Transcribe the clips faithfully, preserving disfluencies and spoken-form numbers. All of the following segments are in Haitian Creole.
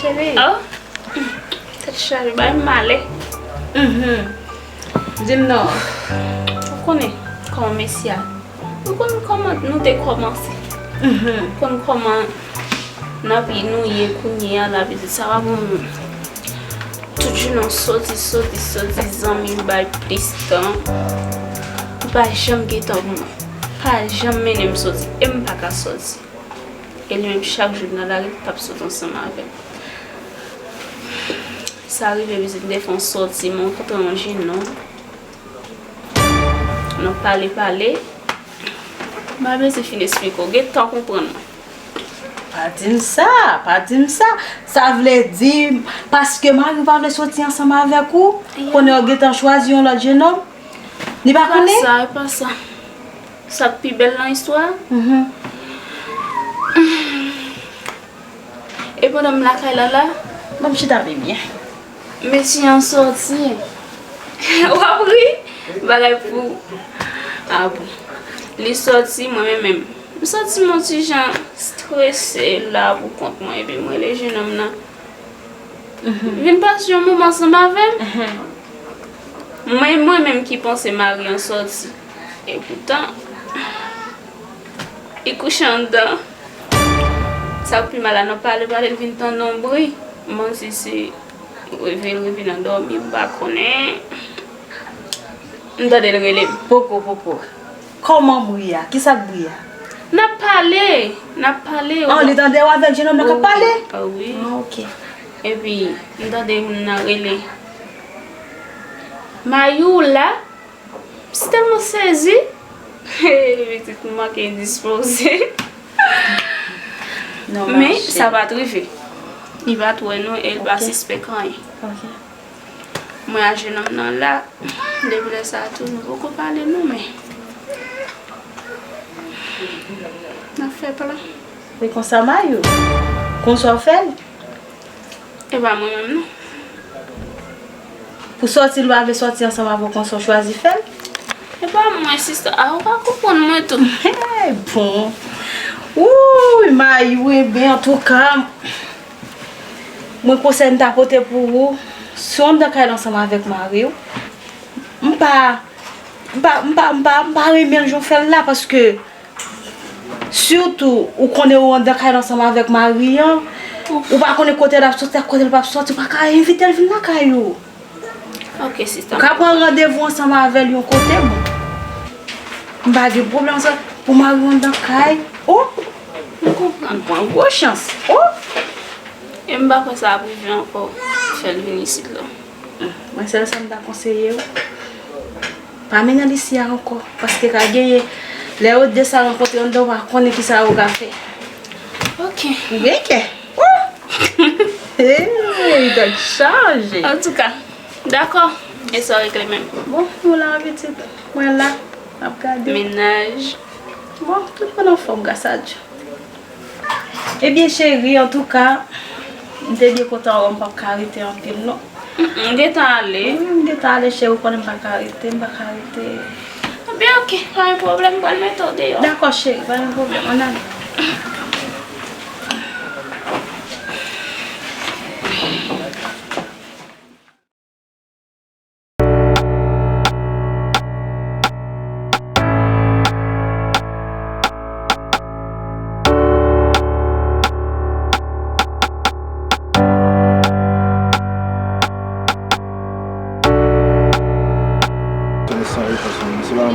Cheri. Oh, tèt chaje, bay m malè. Mhm. Di m non. Ou konnen kòman mesye a. Ou konn kòman nou te kòmanse. Mhm. Ou konn kòman n ap, nou ye kounye a la, vizit sa pa bon moun. Tout jounen w soti, soti, soti, zanmi m bay plis tan. Ou pa janm gen tan pou mwen. Pa janm mennen m soti. E m pa ka soti. E li menm chak jou l nan lari, l p ap sot ansanm avè m. Sa rive vizit m te fè yon sòti, m rankontre yon jennonm. Nou pale, pale. M pa bezwen fin esplike w, gentan konprann mwen. Pa di m sa, pa di m sa. Sa vle di, paske mari w pa vle soti ansanm avèk ou, kounye a w gentan chwazi yon lòt jennonm? Li pa konnen? E pa sa, e pa sa. Sa k pi bèl nan istwa a? Mhm. E pandan m lakay la la, ban m chita pi byen. Mesye an sòti. W ap ri? Bagay pou. Ah bon. Li sòti, mwen menm, menm. M santi m yon ti jan strese la pou kont mwen, epi m rele jennonm nan. Mhm. Vin pase yon moman ansanm avè m. Mhm. Mwen, mwen menm ki panse mari an sòti. Epoutan, li kouche anndan. Sa k pi mal la, nan pale, pale, l vin tande yon bri. M panse se reve, l reve nan dòmi, m pa konnen. M tande l rele m. Poko, poko. Kòman bri a? Kisa k bri a? N ap pale, n ap pale. Oh, li tande w avèk jennonm nan k ap pale? Ah wi. Ah, ok. Epi, m tande moun nan rele. Mayou la? M tèlman sezi. Pitit m manke endispoze. Men, sa pa t rive. Li pa t wè nou e l pa sispèk anyen. Ok. Mwen ak jennonm nan la, depi lè sa a tou, nou poko pale non, men n ap fè plan. Se konsa Mayou. Konsa w fè l? E pa mwen menm non. Pou sòti, li pa vle sòti ansanm avè w, konsa w chwazi fè l? E pa mwen, sista. A, ou pa konprann mwen tou. Bon. Wouy, Mayou, ebyen, antouka, mwen konsèy m ta pote pou ou, si w anndan kay la ansanm avèk mari w, m pa, m pa, m pa, m pa, m pa renmen l jan w fè l la, paske sitou, ou konnen ou anndan kay la ansanm avèk mari an, ou pa konnen kote l ap soti ak kote l p ap soti, ou pa ka envite l vin lakay ou. Ok, sista. Ou ka pran randevou ansanm avè l yon kote, bon. M pa gen pwoblèm sa. Pou mari w anndan kay, oh! M konprann. Ou pran gwo chans, oh! E m pa kwè sa ap rive ankò, fè l vin isit la. Mwen, sèl sa m ta konseye w, pa mennen l isi a ankò, paske ka genyen, lè yo de sa rankontre anndan, ou pa konnen kisa yo ka fè. Ok. Ou gen kè. Wouy! Hey, tèt chaje. Antouka, dakò. E sa w regle menm? Bon, nou la, pitit. Mwen la, n ap gade. Mennaj. Bon, tout moun anfòm, gras a Dye. Ebyen, cheri, antouka, m te byen kontan wè w, m p ap ka rete anpil, non. Mm, m gentan ale. Wi, m gentan ale, cheri, ou konnen m pa ka rete, m pa ka rete. Ebyen, ok, pa gen pwoblèm, m pral mete w deyò. Dakò, cheri, pa gen pwoblèm, ann ale.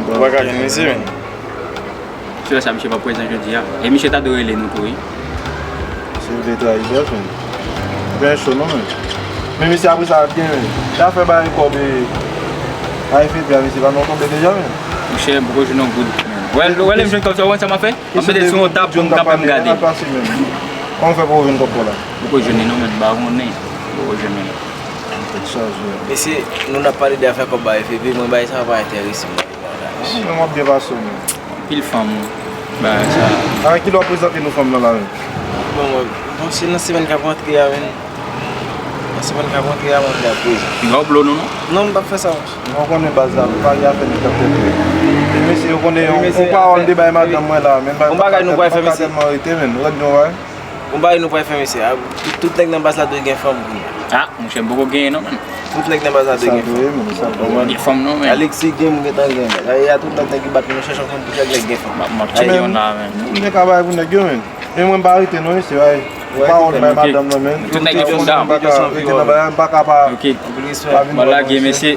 Ou pa ka jwenn mesye, men. Sou lè sa, misye pa prezan jodi a. E misye ta dwe rele nou tou, wi. Misye vle trayi bòs, men. Li pa cho non, men. Men misye apre sa ap gen, men. Zafè bay kòb e bay fedya, misye pa nan tonbe deja, men. Monchè, m poko jwenn yon goud, men. Wè, wè, lè m jwenn kòb sa, ou konn sa m ap fè? M ap mete l sou yon tab pou m ka pè m gade. Kòman w fè pou w jwenn kòb la? M poko jwenn li non, men, m pa konnen. M poko jwenn li non. Tèt chaje. Mesye, nou n ap pale de afè kòb bay fedya, mwen bay sa pa enterese m. Men w ap byen pase w menm. Anpil fanm, wi. Bagay sa. Avèk ki lè w ap prezante nou fanm nan la menm? Bon, mwen, bon, se nan semèn k ap rantre a menm. Nan semèn k ap rantre a, mwen vle ap prezante. Piga w blo nou, non? Non, m p ap fè sa, monchè. Mwen konnen baz la, nou pa gen afè nèg k ap tèt wi. E mesye, ou konnen yon, yon pawòl de bay madanm mwen la, menm pa, yon bagay nou pral fè, mesye. Pa tèlman rete, menm. Rèd nou, wi. Bon bagay nou pral fè, mesye. A, tout, tout nèg nan baz la dwe gen fanm kounye a. Ah, monchè, m poko genyen non, man. Tout nèg nan baz la dwe gen fanm. Sa dwe, men, sa dwe. Gen fanm non, men. Alexis gen, m gentan gen. Sa ye a, tout lòt nèg ki bat nou chèche yon fanm pou chak nèg gen fanm. M ap, m ap tcheke yon la, men. Moun gen ka bay pou nèg yo, men. Men mwen m pa rete non, mesye, ay. Ou pa wont bay madanm nan, men. Tout nèg yo fanm dam. M pa ka rete nan bagay, m pa ka pa. Ok. Anpil respè. Pa vin wè mwen, mesye.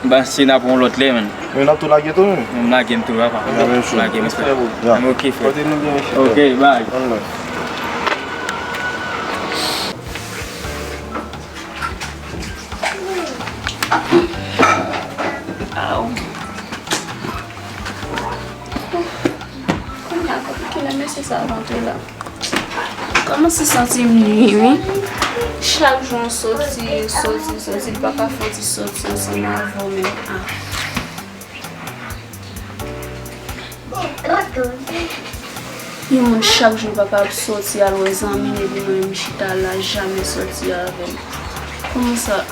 M panse n ap yon lòt lè, man. Men n ap tou lage tou, wi. M lage m tou, papa. Ya, men chou. Lage m, frè. Ya. Ok, frè. Kote nou gen, mesye? Ok, bye. One love. Aw. Kounye a, kilè mesye sa ap antre la? Kòmanse santi m nui, wi. Chak jou m soti, soti, soti, li pa ka fè yon ti sòti ansanm avè w menm. Ah. Yon moun chak jou pa ka soti al wè zanmi l, epi mwen menm m chita la, jamè sòti avè l. Kòman sa?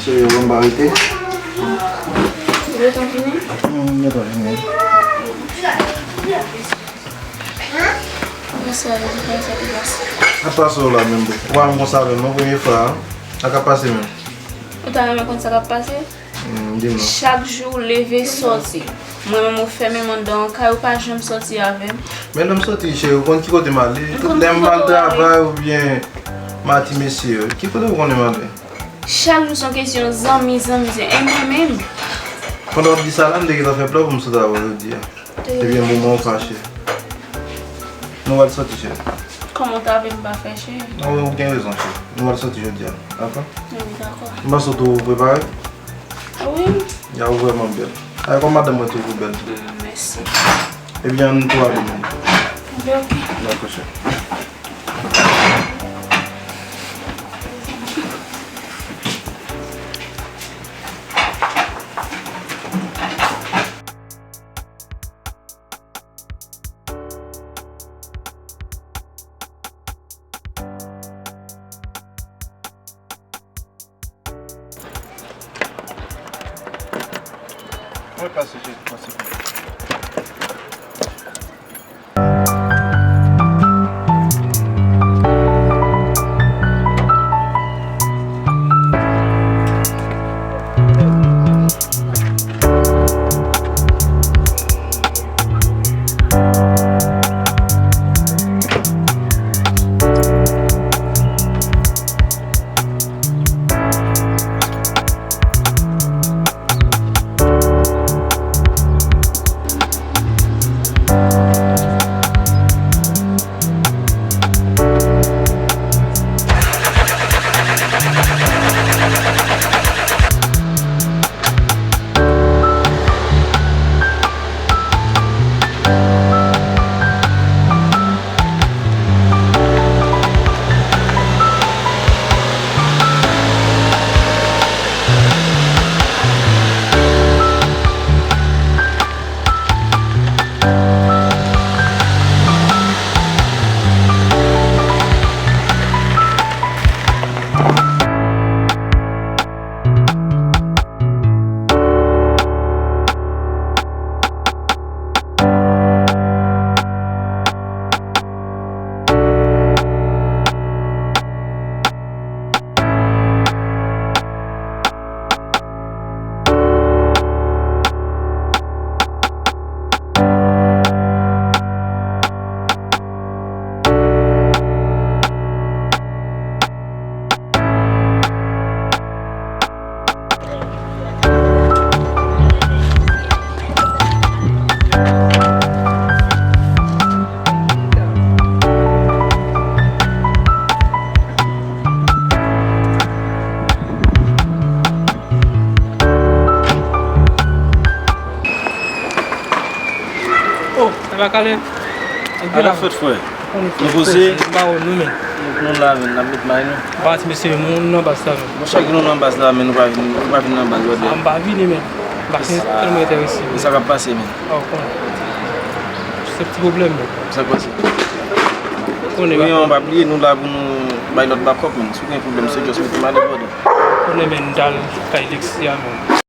Cheri, ou konn pa rete? Ou gentan fini? Hmm, m gentan fini. Kòman sa ye? Kòman sa te pase? Sa pase w la menm, bro. Ou pa menm konsa avè m non, premye fwa, hein. Sa k ap pase menm? Ou ta renmen konn sa k ap pase? Hmm, di m non. Chak jou ou leve sòti. Mwen menm ou fèmen m anndan an kay, ou pa janm sòti avè m. Men lè m sòti, cheri, ou konn ki kote m ale? Tout lè m al travay oubyen m al ti mesye yo. Ki kote ou konnen m ale? Chak jou se yon kesyon zanmi, zanmi, zanmi. E mwen menm? Pandan w ap di sa la, m te gentan fè plan pou m sot avè w jodi a. Ebyen, moman ou fache. Nou al sòti, cheri. Kòman w ta vle m pa fache? Non, ou gen rezon, cheri. Nou al sòti jodi a. Dakò? Wi, dakò. M panse w tou prepare. Wi. Ya, ou vrèman bèl. Ay, kòm madanm mwen toujou bèl tou. Mm, mèsi. Ebyen, ann tou ale menm. Ebyen, ok. Dakò, cheri. Mwen pase, cheri, pase. Oh, sa va, Caleb? Ala fèt, frè. Nou poze? Nou la menm, n ap met may nou. Ba ti mesye, nou nan baz la menm. Monchè, ki nou nan baz la, men nou pa vin, nou pa vin nan baz jodi a. M pa vini, men. M pa fin tèlman enterese. E sa k ap pase, men? Ah, ou konnen. Ti pwoblèm, men. Sa k pase? Konnen, Wi, an pa bliye, nou la pou nou bay lòt bakòp, men. Si w gen pwoblèm, se just mete m ale, brother. Konnen, men, m t al kay Lexi a, men.